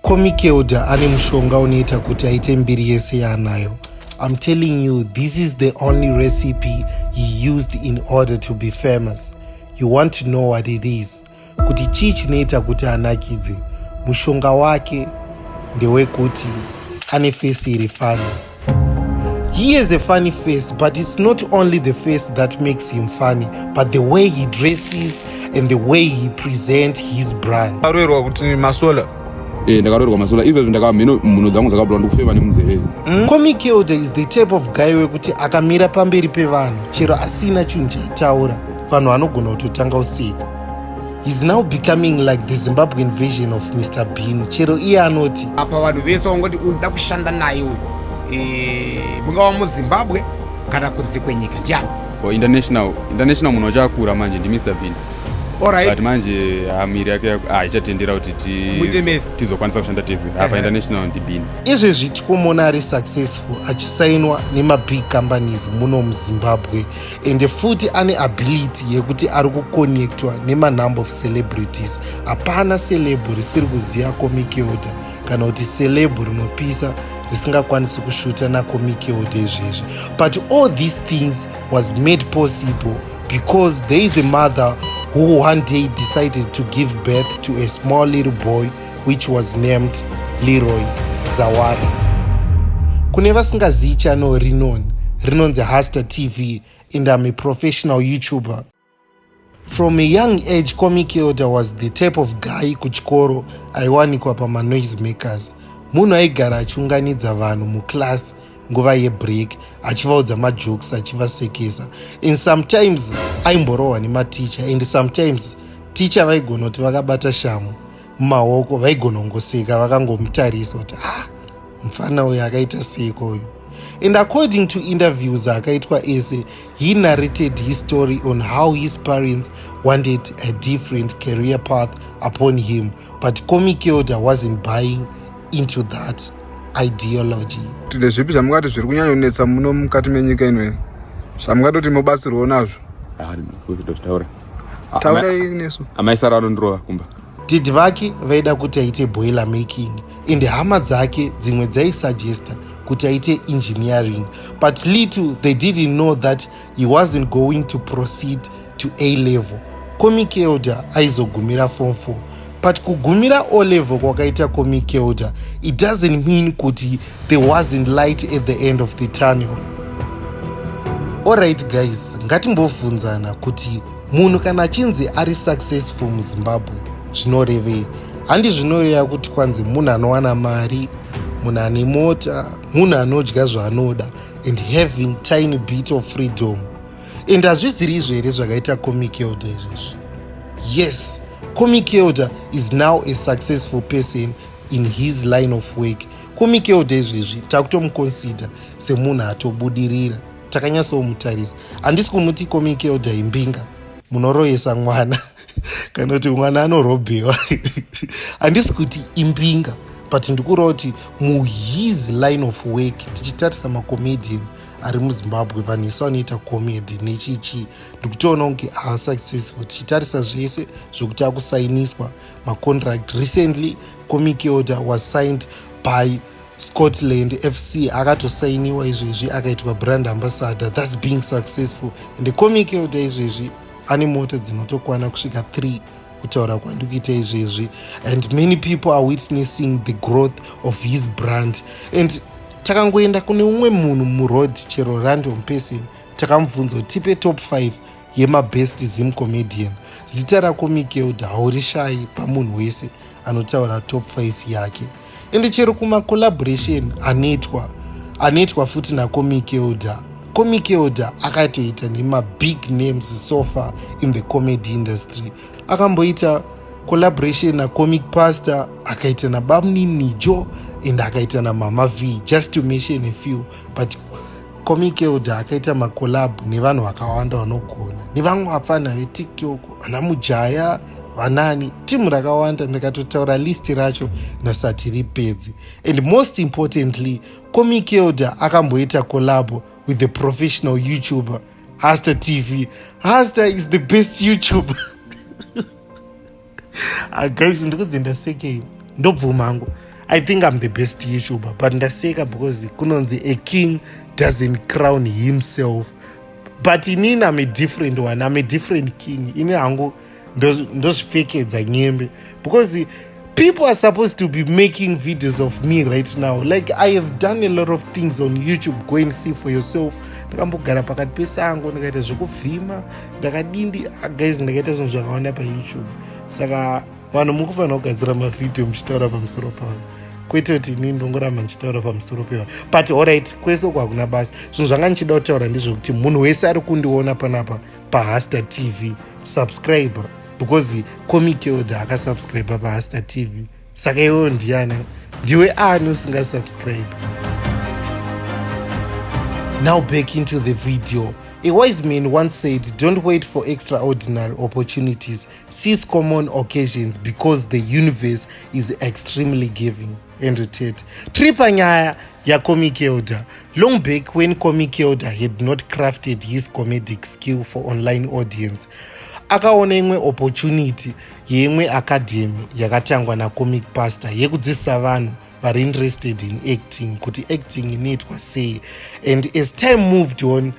Comic Elder ane mushonga unoita kuti aite mbiri yese yaanayo. I'm telling you, this is the only recipe he used in order to be famous. You want to know what it is? Kuti chii chinoita kuti anakidze? Mushonga wake ndewekuti ane face iri funny. He has a funny face, but it's not only the face that makes him funny, but the way he dresses and the way he presents his brand. Aroerwa kuti masola. Eh, ndakaroerwa masola even ndaka mhino mhuno dzangu dzakabura ndikufema nemunzeve. Comic Elder is the type of guy wekuti akamira pamberi pevanhu chero asina chinhu chaitaura, vanhu vanogona kutotanga kuseka. He's now becoming like the Zimbabwean version of Mr Bean. Chero iye anoti apa vanhu vese vangoti unoda kushanda naye uyu, mungava muZimbabwe kana kunze kwenyika, ndiani? Oh, international munhu wachakura manje ndi Mr Bean. But manje miri yake haichatendera kuti Muite mese. Tizokwanisa kushanda tese apa. International ndi Bean. Izvezvi tikomuona ari successful, achisainwa nemabig companies muno muZimbabwe, ende futi ane ability yekuti ari kuconnectwa nemanumber of celebrities. Hapana celeb risiri kuziva Comic Elder kana kuti celeb rinopisa risingakwanisi kushuta naComic Elder izvezvi. But all these things was made possible because there is a mother who one day decided to give birth to a small little boy, which was named Leroy Zawara. Kune vasingazivi channel rinoni rinonzi Haster TV, and I'm a professional YouTuber. From a young age, Comic Elder was the type of guy kuchikoro aiwanikwa pamanoise makers. Munhu aigara achiunganidza vanhu muclass nguva yebreak, achivaudza majokes, achivasekesa, and sometimes aimborohwa nematicha, and sometimes ticha vaigona kuti vakabata shamu mumaoko, vaigona kungoseka vakangomutarisa kuti, "Ah, mufana uyu akaita seiko uyu?" And according to interviews akaitwa ese, he narrated his story on how his parents wanted a different career path upon him, but Comic Elder wasn't buying into that ideology. Kuti ndezvipi zvamungati zviri kunyanyonetsa muno mukati menyika ino, zvamungatoti mubatsirwewo nazvo? Taura. Taurai nesu. Amaisara anondirova kumba. Didi vake vaida kuti aite boiler making, and hama dzake dzimwe dzaisuggesta kuti aite engineering, but little they didn't know that he wasn't going to proceed to A level. Comic Elder aizogumira Form 4. But kugumira O level kwakaita Comic Elder, it doesn't mean kuti there wasn't light at the end of the tunnel. Alright guys, ngatimbobvunzana kuti munhu kana achinzi ari successful muZimbabwe zvinorevei? Handi zvinoreva kuti kwanzi munhu anowana mari, munhu ane mota, munhu anodya zvaanoda and having tiny bit of freedom? And hazviziri izvo here zvakaita Comic Elder izvezvi? Yes, Comic Elder is now a successful person in his line of work. Comic Elder izvezvi takutomuconsider semunhu atobudirira. Takanyatsomutarisa, handisi kumuti Comic Elder imbinga munoroyesa mwana kana kuti mwana anorobhewa. Handisi kuti imbinga, but ndikureva kuti muhis line of work, tichitarisa macomedian ari muZimbabwe, vanhu isu vanoita comedy nechichi, ndikutoona kunge ava successful. Tichitarisa zvese zvokuti akusainiswa macontract, recently Comic Elder was signed by Scotland FC, akatosainiwa izvezvi, akaitwa brand ambassador. That's being successful. And Comic Elder izvezvi ane mota dzinotokwana kusvika 3 kutaura kwandikuita izvezvi, and many people are witnessing the growth of his brand. And takangoenda kune umwe munhu muroad, chero random person, takamubvunza kuti tipe top 5 yemabest Zim comedian, zita raComic Elder haurishayi pamunhu wese anotaura top 5 yake. Ende chero kumacollaboration anoitwa futi naComic Elder, Comic Elder akatoita nemabig names so far in the comedy industry. Akamboita collaboration naComic Pastor, akaita naBamninijo, and akaita naMama V, just to mention a few. But Comic Elder akaita macollab nevanhu vakawanda vanogona, nevamwe vapfana veTikTok, vana Mujaya, vanani, timu rakawanda. Ndikatotaura list racho nasati ripedzi. And most importantly, Comic Elder akamboita collab with the professional YouTuber Haster TV. Haster is the best YouTuber. Ah, guys, ndikudzi ndasekei, ndobvuma hangu. I think I'm the best YouTuber, but ndaseka because kunonzi a king doesn't crown himself, but inini I'm a different one, I'm a different king. Ini hangu ndozvipfekedza nyembe because people are supposed to be making videos of me right now. Like, I have done a lot of things on YouTube. Go and see for yourself. Ndakambogara pakati pesango, ndikaita zvekuvhima, ndakadindi. Ah, guys, ndakaita zvinhu zvakawanda paYouTube, saka vanhu mukufanira kugadzira mavhidhiyo muchitaura pamusoro pavo, kwete kuti inini ndongoramba ndichitaura pamusoro pevanhu. But alright, kwese uko hakuna basa. Zvinhu zvanga ndichida kutaura ndezvekuti munhu wese ari kundiona panapa paHaster TV, subscribe, because Comic Elder akasubscribe paHaster TV. Saka iwewo ndiana, ndiwe ani usingasubscribe? Now back into the video. A wise man once said, "Don't wait for extraordinary opportunities. Seize common occasions because the universe is extremely giving." Andrew Tate. Tiri panyaya yaComic Elder. Long back when Comic Elder had not crafted his comedic skill for online audience, akaona imwe opportunity yeimwe academy yakatangwa naComic Pastor yekudzidzisa vanhu vari interested in acting kuti acting inoitwa sei. And as time moved on,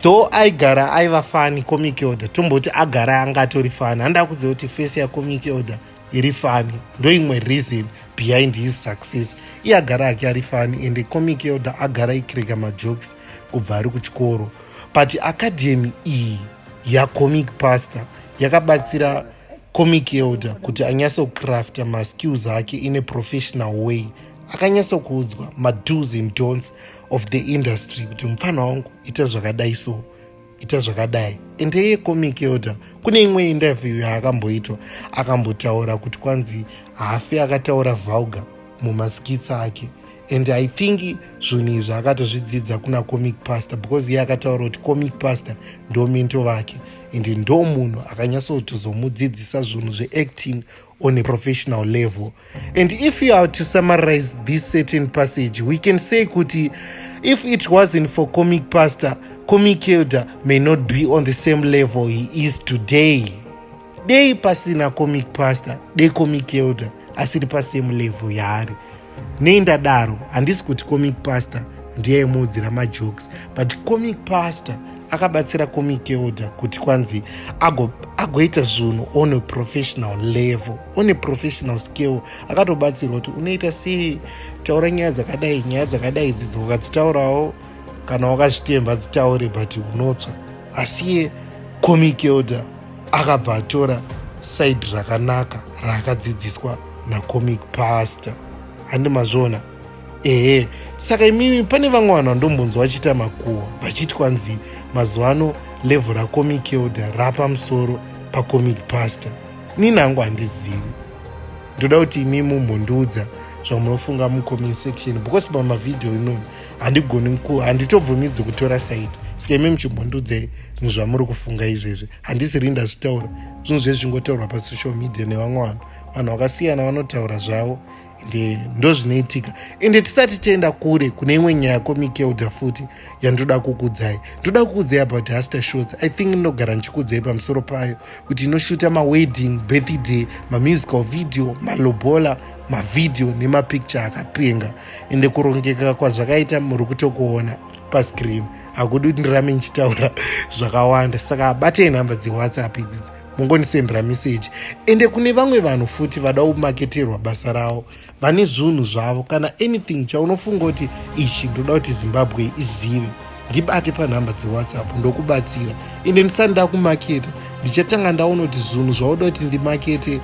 though aigara aiva funny Comic Elder, tomboti agara anga atori funny, handa kuziva kuti face yaComic Elder iri funny, ndo imwe reason behind his success. Iye agara ake ari funny, and Comic Elder agara aicracka majokes kubva ari kuchikoro. But academy iyi yaComic Pastor yakabatsira Comic Elder kuti anyatsocrafta maskills ake in a professional way. Akanyatsokuudzwa mados and don'ts of the industry kuti mufana wangu, ita zvakadai, so ita zvakadai. Ende iye Comic Elder kune imwe interview yaakamboitwa, akambotaura kuti kwanzi haafi akataura vulgar mumaskits ake. And I think zvinhu izvi akatozvidzidza kuna Comic Pastor, because iye akataura kuti Comic Pastor ndo mentor vake and ndo munhu akanyatsotozomudzidzisa zvinhu zveacting on a professional level. And if you are to summarize this certain passage, we can say kuti if it wasn't for Comic Pastor, Comic Elder may not be on the same level he is today. Dei pasina Comic Pastor, dei Comic Elder asiri pasame level yaari. Nei ndadaro? Handisi kuti Comic Pastor ndiye aimuudzira majokes, but Comic Pastor akabatsira Comic Elder kuti kwanzi agoita zvinhu on a professional level, on a professional scale. Akatobatsirwa kuti unoita sei, taura nyaya dzakadai, nyaya dzakadai idzidzi ukadzitaurawo, kana wakazvitemba dzitaure, but unotsva. Asi iye Comic Elder akabva atora side rakanaka raakadzidziswa naComic Pastor. Handi mazviona? Ehe. Saka imimi, pane vamwe vanhu vandombonzwa vachiita makuhwa vachiti kwanzi mazuva ano level raComic Elder rapamusoro paComic Pastor. Nini hangu handizivi. Ndoda kuti imi mumbondiudza zvamunofunga mucomment section, because pamavhidhiyo inoni handigoni, handitobvumidzi kutora side. Saka imi muchimbondiudzai zvinhu zvamuri kufunga izvezvi. Handisiri ndazvitaura, zvinhu zvezvingotaurwa pasocial media nevamwe vanhu. Vanhu vakasiyana vanotaura zvavo, ende ndo zvinoitika. Ende tisati tienda kure, kune imwe nyaya Comic Elder futi yandoda kukudzai. Ndoda kukudzai about Haster Shots. I think ndinogara ndichikudzai pamusoro payo kuti inoshuta mawedding, birthday, mamusical video, malobola, mavhidhiyo nemapicture akapenga. Ende kurongeka kwazvakaita muri kutokuona pascreen. Hakudi kuti ndirame ndichitaura zvakawanda. Saka batei nhamba dzeWhatsApp idzidzi, mungondisendera meseji. Ende kune vamwe vanhu futi vada kumaketerwa basa ravo, vane zvinhu zvavo, kana anything chaunofunga kuti ichi ndoda kuti Zimbabwe izive, ndibate panhamba dzeWhatsApp, ndokubatsira. Ende ndisati ndakumaketa, ndichatanga ndaona kuti zvinhu zvauda kuti ndimakete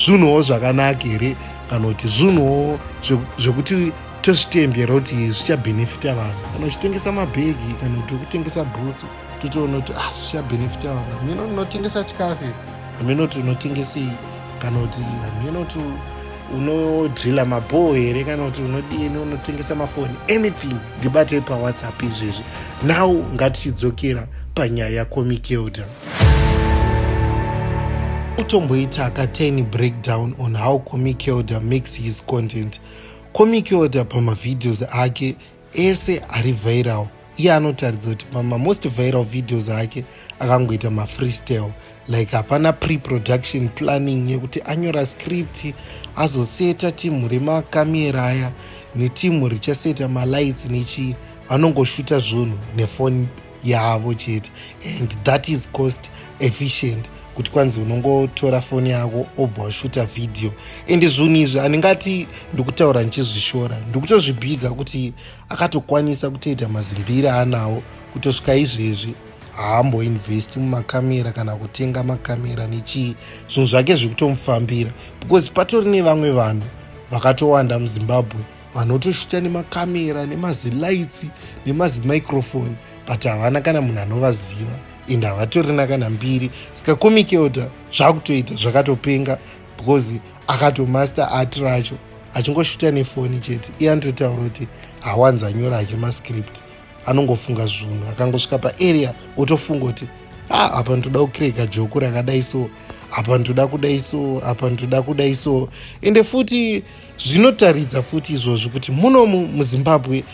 zvinhuwo zvakanaka here, kana kuti zvinhuwo zvekuti tozvitembera kuti zvichabhenefita vanhu. Kana uchitengesa mabhegi, kana kuti ukutengesa bhutsu, totoona kuti ah, zvichabhenefita vanhu. Hameno unotengesa chikafu, hameno kuti unotengesei, kana kuti hameno kuti unodrilla mabhoo here, kana kuti unodini, unotengesa mafoni, anything, ndibatei paWhatsApp izvezvi. Now ngatichidzokera panyaya yaComic Elder. Utomboita katiny breakdown on how Comic Elder makes his content. Comic Elder pamavideos ake ese ari viral. Iye anotaridza kuti pamamost viral videos ake akangoita mafreestyle, like hapana pre-production planning yekuti anyora script, azoseta timu remakamera aya netimu richaseta malights nechii. Vanongoshuta zvinhu nefoni yavo chete, and that is cost efficient, kuti kwanzi unongotora foni yako obva washuta vhidhiyo. Ende zvinhu izvi handingati ndikutaura ndichizvishora, ndikutozvibhiga kuti akatokwanisa kutoita mazimbiri aanawo kutosvika izvezvi. Haamboinvesti mumakamera kana kutenga makamera nechii, zvinhu zvake zvekutomufambira, because patori nevamwe vanhu vakatowanda muZimbabwe vanotoshuta nemakamera, nemazilights, nemazimicrophone, but havana kana munhu anovaziva ende havatorina kana mbiri. Saka Comic Elder zvakutoita zvakatopenga because akatomaster art racho achingoshuta nefoni chete. Iye anototaura kuti hawanzi anyora ake mascript, anongofunga zvinhu, akangosvika paarea otofunga kuti a apa ndoda kucracka joke rakadai, so apa ndoda kudai, so apa ndoda kudai. So ende futi zvinotaridza futi izvozvo kuti munomu muZimbabwe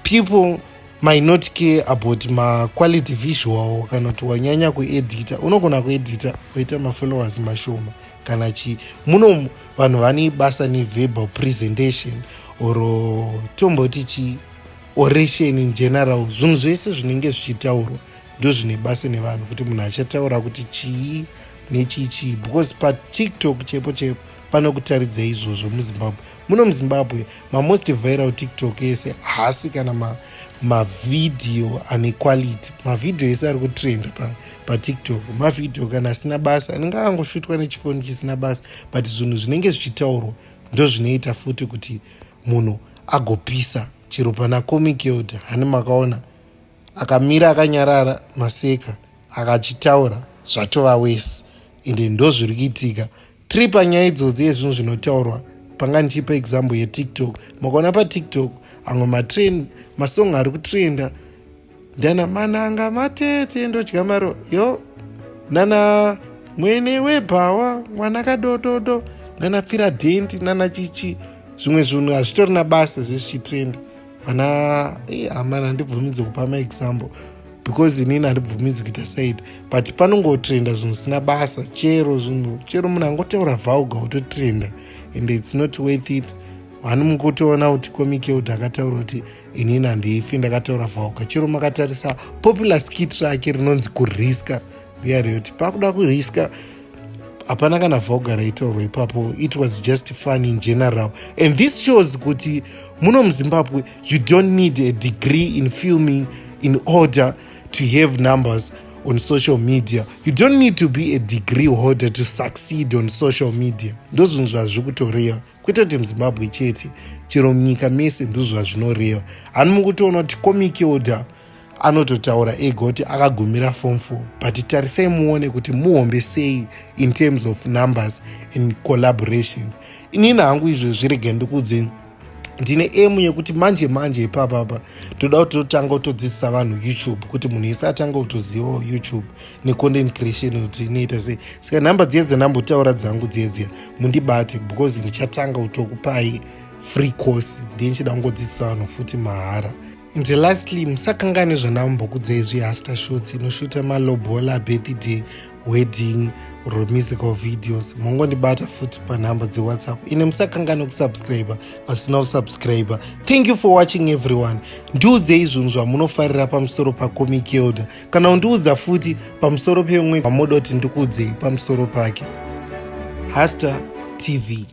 people might not care about maquality visual kana kuti wanyanya kuedita. Unogona kuedita woita mafollowers mashoma kana chii. Munomu vanhu vane basa neverbal presentation or tomboti chii, oration in general. Zvinhu zvese zvinenge zvichitaurwa ndo zvine basa nevanhu, kuti munhu achataura kuti chii nechii chii, because paTikTok chepo chepo panokutaridza izvozvo. MuZimbabwe muno, muZimbabwe mamost viral TikTok ese haasi kana mavhidhiyo ane quality. Mavhidhiyo ese ari kutrenda paTikTok mavhidhiyo kana asina basa, anenge akangoshutwa nechifoni chisina basa, but zvinhu zvinenge zvichitaurwa ndo zvinoita futi kuti munhu agopisa. Chero pana Comic Elder, hani makaona akamira akanyarara, maseka, akachitaura zvatova wese. Ende ndo zviri kuitika. Tiri panyaya idzodzi yezvinhu zvinotaurwa, panga ndichipa example yeTikTok. Makaona paTikTok amwe matrend, masong ari kutrenda ndana mananga matete ndodya maro yo, nana mwene webhawa, mwana kadododo, nana pfira dhendi, nana chichi. Zvimwe zvinhu hazvitorina basa zvezvichitrenda. Vana hamana, handibvumidzi kupa maexample because inini handibvumidzi kuita side, but panongotrenda zvinhu zvisina basa. Chero zvinhu, chero munhu angotaura vulgar ototrenda, and it's not worth it. Hani mukutoona kuti Comic Elder akataura kuti inini handifi ndakataura vulgar. Chero makatarisa popular skit rake rinonzi Kuriska riya reyoti pakuda kuriska, hapana kana vulgar raitaurwa ipapo. It was just fun in general, and this shows kuti muno muZimbabwe you don't need a degree in filming in order to have numbers on social media. You don't need to be a degree holder to succeed on social media. Ndo zvinhu zvazviri kutoreva, kwete kuti muZimbabwe chete, chero munyika mese ndo zvazvinoreva. Hani mukutoona kuti Comic Elder anototaura ega kuti akagumira form 4, but tarisai muone kuti muhombe sei in terms of numbers and collaborations. Inini hangu izvo zvirege ndikudze, ndine aim yekuti manje manje ipapapa ndoda kuti totanga kutodzidzisa vanhu YouTube, kuti munhu ese atanga kutozivawo YouTube necontent creation kuti inoita sei. Saka nhamba dziya dzandambotaura dzangu dziya dziya, mundibate because ndichatanga kutokupai free course. Ndiye ndichida kungodzidzisa vanhu futi mahara. And lastly, musakangane zvandambokudzai zveHaster Shots, inoshuta malobola, birthday, wedding or musical videos. Mongondibata futi panhamba dzeWhatsApp. Ine musakangane kusubscribe vasina kusubscribe. Thank you for watching, everyone. Ndiudzei zvinhu zvamunofarira pamusoro paComic Elder, kana undiudza futi pamusoro pemwe vamoda kuti ndikuudzei pamusoro pake. Haster TV.